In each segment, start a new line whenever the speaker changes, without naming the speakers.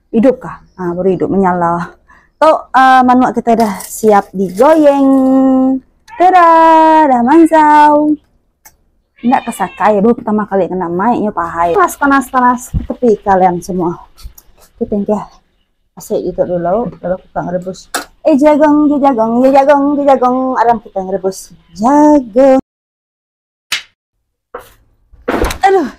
Idup kah? Ha, baru idup menyala. Tu uh, manuk kita dah siap digoyeng. Tada, dah mansau. Enda kesakai baru pertama kali kena mai nyu pahai. Panas panas panas tepi kalian semua. Kita tingkah asik itu dulu lalu kita ngerebus. Eh jagung, jagung, jagung, jagung, aram kita ngerebus jagung. Aduh.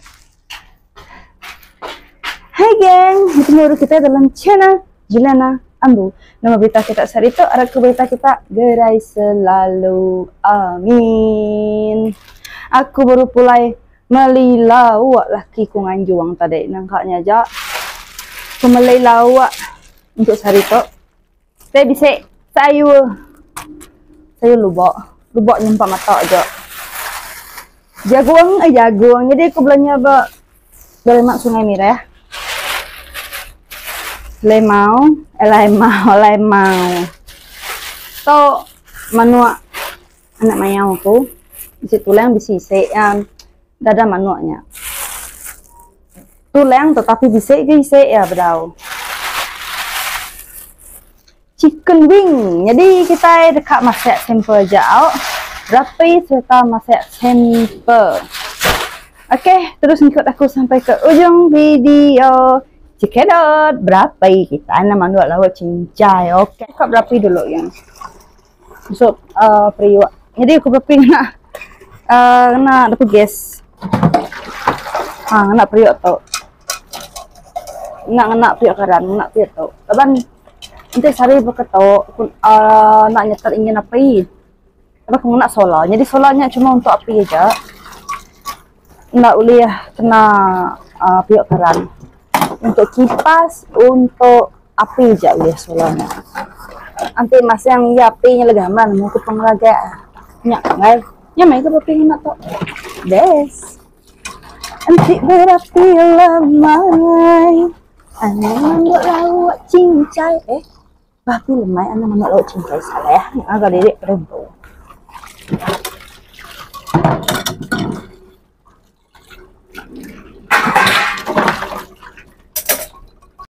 Hai geng, bertemu baru kita dalam channel Juliana Ambu. Nama berita kita sehari itu, arah ke berita kita gerai selalu. Amin. Aku baru pulai meli lawak laki ku nganjuang tadi. Nangkaknya aja. Aku meli lawak untuk sehari tu. Saya bisa sayur. Sayur lubak. Lubak nyempak mata aja. Jagung, eh jagung. Jadi aku belanja ba dari mak Sungai Mirah. Lemau, eh lemau, lemau. Tu manuk anak mayau aku. Bisi tulang bisi isi um, dada manuk nya. Tulang tetapi bisi ke isi ya bedau. Chicken wing. Jadi kita deka masak simple aja au. Rapi serta masak simple. Okey, terus ngikut aku sampai ke ujung video. Cekidot, berapa kita nak manduk lauk cincai. Okey, kau berapi dulu yang. Masuk uh, periuk. Jadi aku berapi nak uh, nak dapur gas. Ha, nak periuk tu. Nak ngena periuk karan, ngena periuk tu. Laban enti sehari baka tu aku uh, nak nyetel ingin api. Laban aku ngena solar. Jadi solar nya cuma untuk api aja. Enda ulih kena uh, periuk karan. Untuk kipas, untuk api aja ulih solar nya. Enti masang iya api nya lega aman nemu ku pengeraga. Nya ngai. Nya meh ke berapi ngena tu. Best. Enti berapi lemai Anang manuk lauk cincai Eh, berapi lemai anang manuk lauk cincai Salah ngaga diri perempu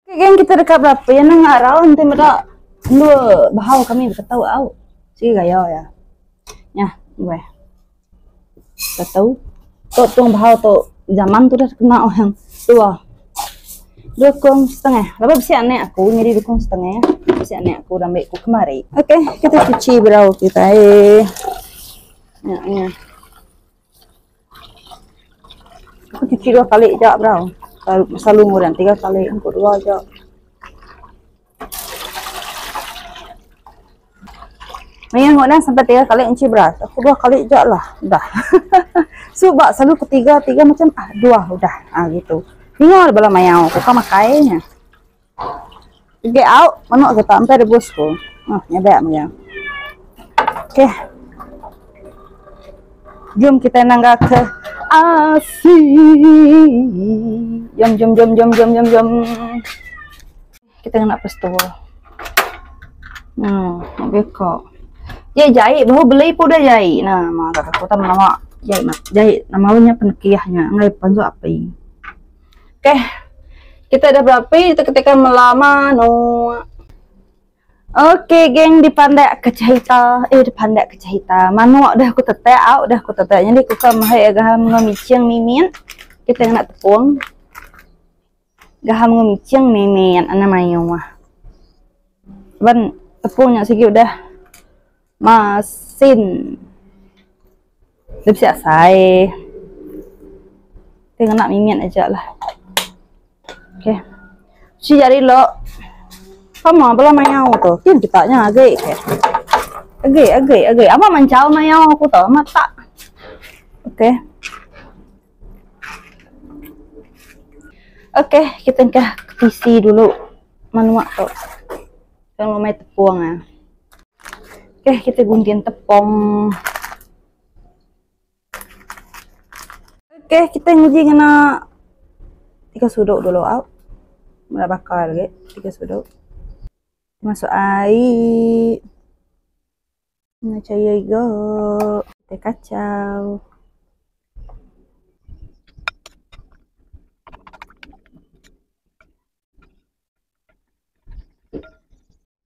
Okay, geng kita deka berapi anang ngarau enti meda endur bahau kami beketau au. Sigi gaya iya. Nyah, weh. Tahu. Tu tung bahau tu zaman tu dah kena orang tua. Dukung setengah. Lepas bisi anak aku nyadi dukung setengah. Bisi anak aku dah ambil aku kemari. Okey, kita cuci berau kita eh. Ya, ya. Aku cuci dua kali je berau. Selalu ngurang tiga kali, aku dua je. Maya nguna sampai tiga kali enci beras. Aku dua kali je lah. Dah. Sebab selalu ketiga, tiga macam ah dua udah. Ah gitu. Tinggal bala mayau aku kan makainya. Get out, manuk kita sampai rebus ku. Oh, nyabak maya. Okey. Jom kita nangga ke asi. Jom jom jom jom jom jom jom. Kita ngena pistol. Hmm, nak bekak. Dia jahit, baru beli pun dah jahit. Nah, mak kata aku tak nama jahit mak. Jahit nama nya penekiahnya, ngai panzu api. Okey. Kita dah berapi, kita ketika melama no. Okey, geng dipandai ke cerita. Eh, dipandai ke cerita. Manuk dah aku tetek, out dah aku tetek. Jadi aku kan mahai agak ngomicing mimin. Kita nak tepung. Gaham enggau miching mimit anak mayuh. Laban tepung nya sigi udah masin. Dep si asai. Ti ngena mimit aja lah. Okey. Si jari lo. Sama bala mayau tu. Tin kita nya agi ke. Agi agi agi. Ama mancau mayau aku tu. Ama tak. Okey. Okey, kita engkah tisi dulu manuak tu. Kan lumai tepung ah. Okey, kita gunting tepung. Okey, kita nguji kena tiga suduk dulu au. Mula bakar lagi, tiga suduk. Masuk air. Nak cair juga. Kita kacau.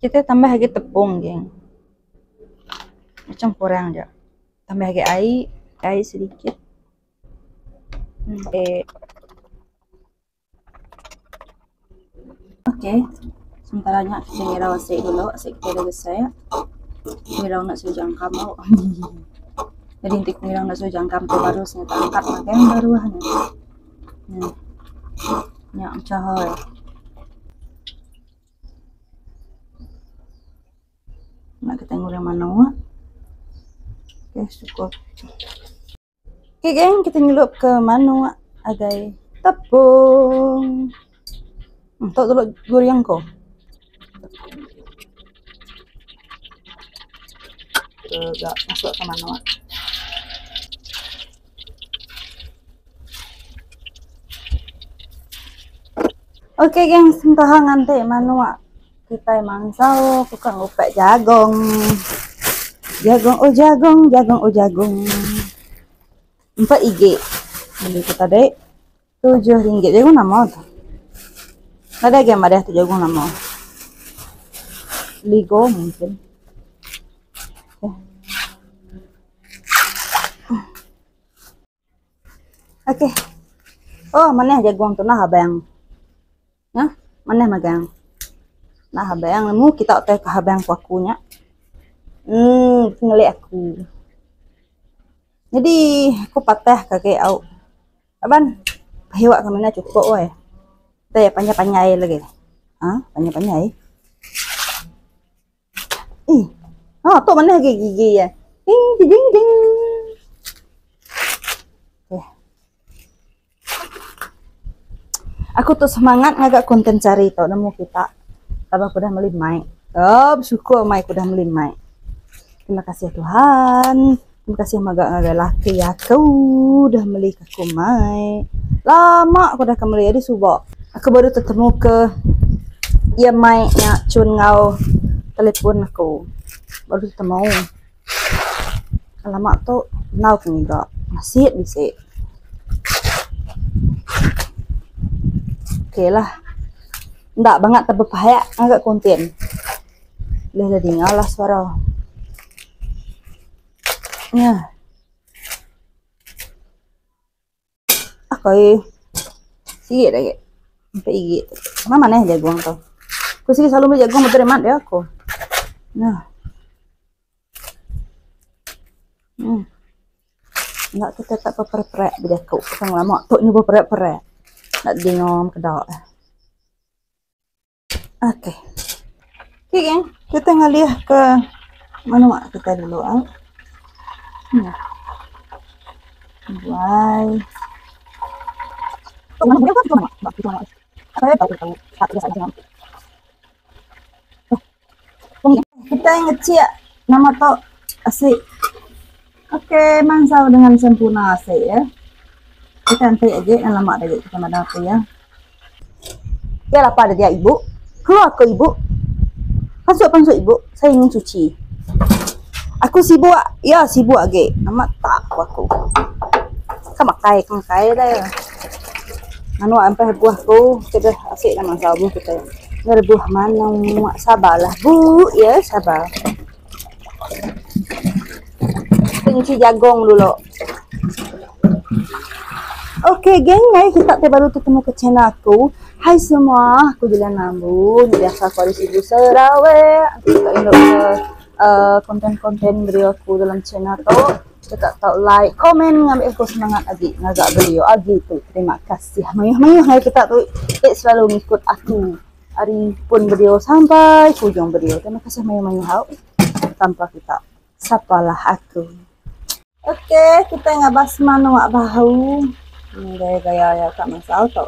Kita tambah agi tepung geng. Macam kurang aja. Tambah agi ai, ai sedikit. Okey. Okey. Sementara nya kita ngirau asi dulu, asi kita dah besai. Ngirau nak suruh jangkam au. Jadi enti ku ngirau nak suruh jangkam tu baru sida tangkap magang baru ah nya. Nya macam hoi. Nak kita ngurang manuk. Okey, cukup. Okey geng, kita nyelup ke manuk agai tepung. Tok dulu goreng ko. Kita masuk ke manuk. Okey geng, sentaha nganti manuk kitai mansau ku ka ngupak jagong. Jagong oh jagong, jagong oh jagong. Empat igi beli ku tadi RM7. Jagung nama tu? Nadai agi madah tu jagung nama. Ligo mungkin. Okey. Okey. Oh, manah jagung tu nah abang. Nah, manah magang. Nah abang nemu kita utai ke abang ku aku nya. Ngelik aku. Jadi aku patah kaki au. Aban, hiwak ke mana cukup weh. Teh panjai-panjai lagi. Ha, panjai-panjai. Ih. Ha, tu mana lagi gigi ya. Ding ding ding ding. Okay. Aku tu semangat ngagak konten cari tau nemu kita. Tambah aku dah meli mic. Oh, bersyukur mic aku dah meli mic. Terima kasih Tuhan. Terima kasih maga ngagai laki aku dah meli ke aku mic. Lama aku dah ke meli ari suba. Aku baru tetemu ke iya mic nya chun enggau telefon aku. Baru tetemu. Lama tu enggau ke ngiga. Nasit bisi. Okey lah. Enda bangat tebepayak ngaga konten. Ulih le dinga lah suara. Nya. Akai. Sikit lagi. Empat igi. Mana manah jagung tu. Aku sigi selalu beli jagung betul amat dia aku. Nah. Enda kita tak peperek-perek bejaku. Pasal lama tu nyuba perek-perek. Nak dinga mekeda. Okey. Okey geng, kita ngalih ke manuk kita dulu ah. Ya. Buai. Kita ngecik nama tu asik. Okey, mansau dengan sempurna asik ya. Kita nanti aja yang lama lagi kita madah tu ya. Ya lapa ada dia ibu. Keluar ke ibu. Masuk masuk ibu. Saya ingin cuci. Aku sibuk. Ya sibuk agi. Amat tak aku aku. Ka makai, ka makai dah ya. Anu ampai buah ku, kita asik dah mansau buah kita. Ngerebuh manuk. Sabarlah bu, ya sabar. Kita nyuci jagung dulu. Okey geng, mari kita te baru ketemu ke channel aku. Hai semua, aku Julian Nambu. Ni biasa aku ada Sibu Sarawak. Aku tak ingat ke konten-konten video aku dalam channel tu. Kita tak like, komen, ngambil aku semangat lagi ngagak video lagi tu. Terima kasih. Mayuh-mayuh hari kita tu selalu ngikut aku. Hari pun video sampai hujung video. Terima kasih mayuh-mayuh hau. Tanpa kita, siapalah aku. Okey, kita ngabas manuk bahu. Ni gaya-gaya ya kat masa tu.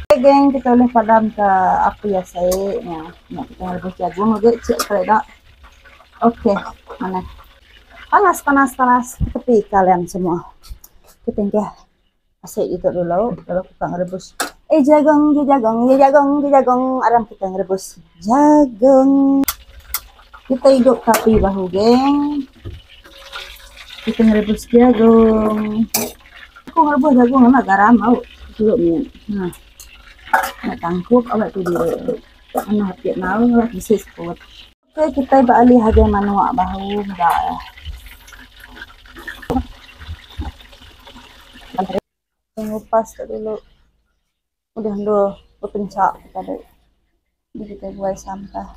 Okey geng, kita boleh padam ke api ya saya nya. Nak kita rebus jagung lagi cik kali dak. Okey, mana? Panas, panas, panas. Tepi kalian semua. Kita tinggal asyik itu dulu. Kalau kita ngerebus. Jagung, jagung, jagung, jagung. Aram kita ngerebus jagung. Kita hidup api bahu geng. Kita ngerebus jagung. Aku ngerebus jagung sama garam au. Dulu ni. Nah. Nak tangkup awak tu dulu. Ana hati mau awak bisi seput. Okey kitai beralih agai manuk bahu meda eh. Ngupas tu dulu udah endur bepencha tadi. Jadi kitai buai sampah.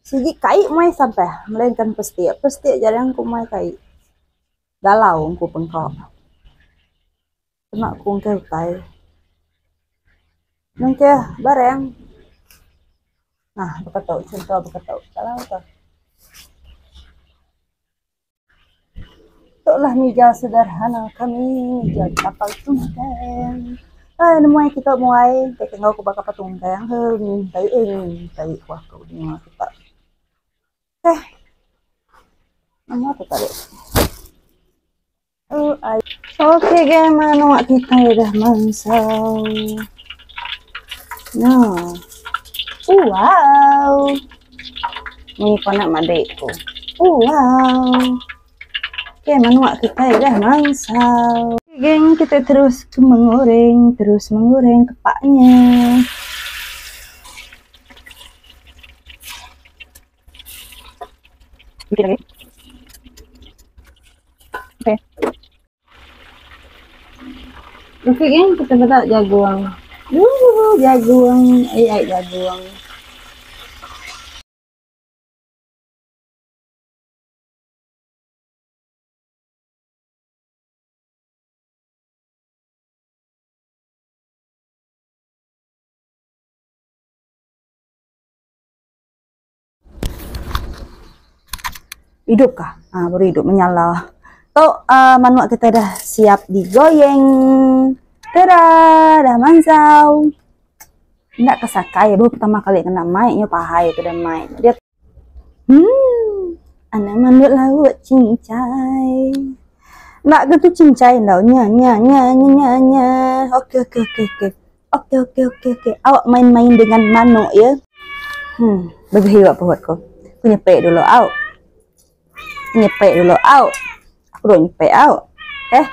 Sigi kai muai sampah melainkan pestik. Pestik jarang ku muai kai. Galau ku pengka. Kena ku engkeh utai. Nengkeh barang. Nah baka tu chunto baka tu. Galau ka. Tu lah mija sederhana kami mija kapal tungkang. Ai nemuai kita muai kai enggau ku ba kapal tungkang he ngintai eh ngintai ku aku ninga kita. Eh. Nama tu tadi. Oh ai. Okey geng manuk kitai dah mansau. Nah. Oh wow. Ni ko anak madik ku. Oh wow. Okey manuk kitai dah mansau. Okey geng kita terus ke mengoreng, terus mengoreng kepaknya. Okey. Okey. Okey geng, kita meda jagung. Ooh, jagung, ai ai jagung. Idup kah? Ha, baru idup menyala. Tu uh, manuk kita dah siap digoyeng. Tada, dah mansau. Ndak kesakai baru pertama kali kena mai nyo pahai tu dah mai. Dia anak manuk laut cincai. Ndak ke tu cincai ndau nya nya nya nya nya nya. Okey okey okey okey. Okey okey okey okey. Awak main-main dengan manuk ya. Begehi wak perut ku. Ku nyepek dulu au. Nyepek dulu au. Aku dulu nyepek au. Okey.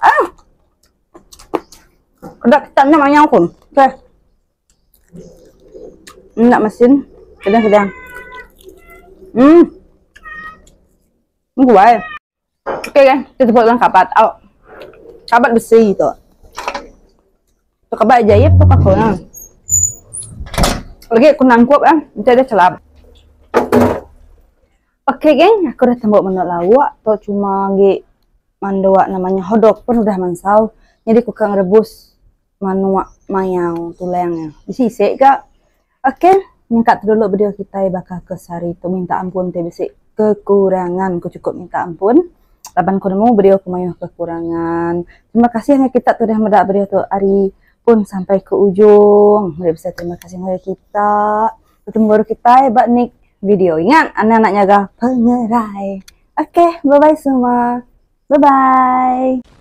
Ah. Udah ketat nya mayau ku. Okey. Nak mesin sedang-sedang. Guai. Okey kan, kita sebut dalam kabat. Au. Kabat besi tu. Tu kabat ajaib tu aku nah. Lagi aku nangkup ah, nanti ada celap. Okey geng, aku dah tembok manuk lawak tu cuma gi mandua namanya hodok pun udah mansau. Jadi aku kang rebus manuk mayau tulang nya. Bisi isi ga. Okey, nyangka tu dulu video kitai baka ke sehari tu minta ampun ti bisi kekurangan ku cukup minta ampun laban ku nemu video ku mayuh kekurangan. Terima kasih ngagai kita ti udah meda video tu ari pun sampai ke ujung. Meri besai terima kasih ngagai kita. Betemu baru kitai ba next video. Ingat anak anak nyaga pengerai. Okey, bye bye semua. Bye bye.